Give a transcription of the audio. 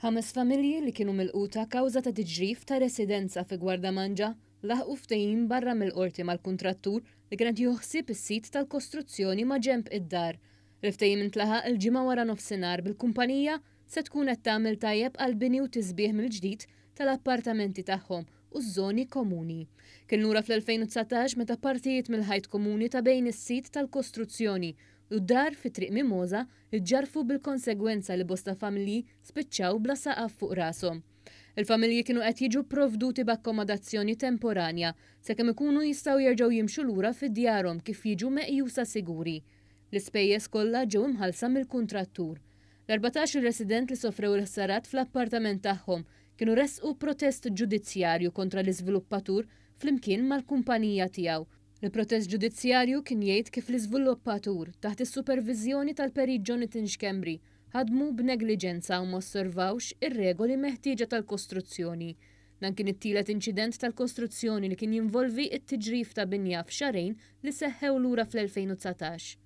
Ħames familji li kienu milquta kawża ta' tiġrif ta' residenza fi Gwardamanġa laħqu ftehim barra mill-Qorti mal-kuntrattur li kien qed jieħu ħsieb is-sit tal-kostruzzjoni maġenb id-dar. Il-ftehim intlaħaq il-Ġimgħa waranofsinhar bil-kumpanija se tkun qed tagħmel tajjeb għall-bini u tisbiħ mill-ġdid tal-appartamenti tagħhom u ż-żoni komuni. Kien lura fl-2019 meta partijiet mill-ħajt komuni ta' bejn is-sit tal-kostruzzjoni u d-dar fi Triq Mimosa ġġarrfu bil-konsegwenza li bosta familji spiċċaw bla saqaf fuq rashom. Il-familji kienu qed jiġu pprovduti b'akkomodazzjoni temporanja sakemm ikunu jistgħu jerġgħu jimxu lura fi djarhom kif jiġu meqjusa siguri. L-ispejjeż kollha ġew imħallsa mill-kuntrattur. L-14-il resident li sofrew il-ħsarat fl-appartament tagħhom kienu ressqu protest ġudizzjarju kontra l-iżviluppatur flimkien mal-kumpanija tiegħu. Il-protest ġudizzjarju kien jgħid kif l-iżviluppatur, taħt is-superviżjoni tal-Perit Jonathan Schembri, ħadmu b'negliġenza u ma osservawx ir-regoli meħtieġa tal-kostruzzjoni. Dan kien it-tielet inċident tal-kostruzzjoni li kien jinvolvi t-tiġrif ta' binja f'xahrejn li seħħew lura fl-2019.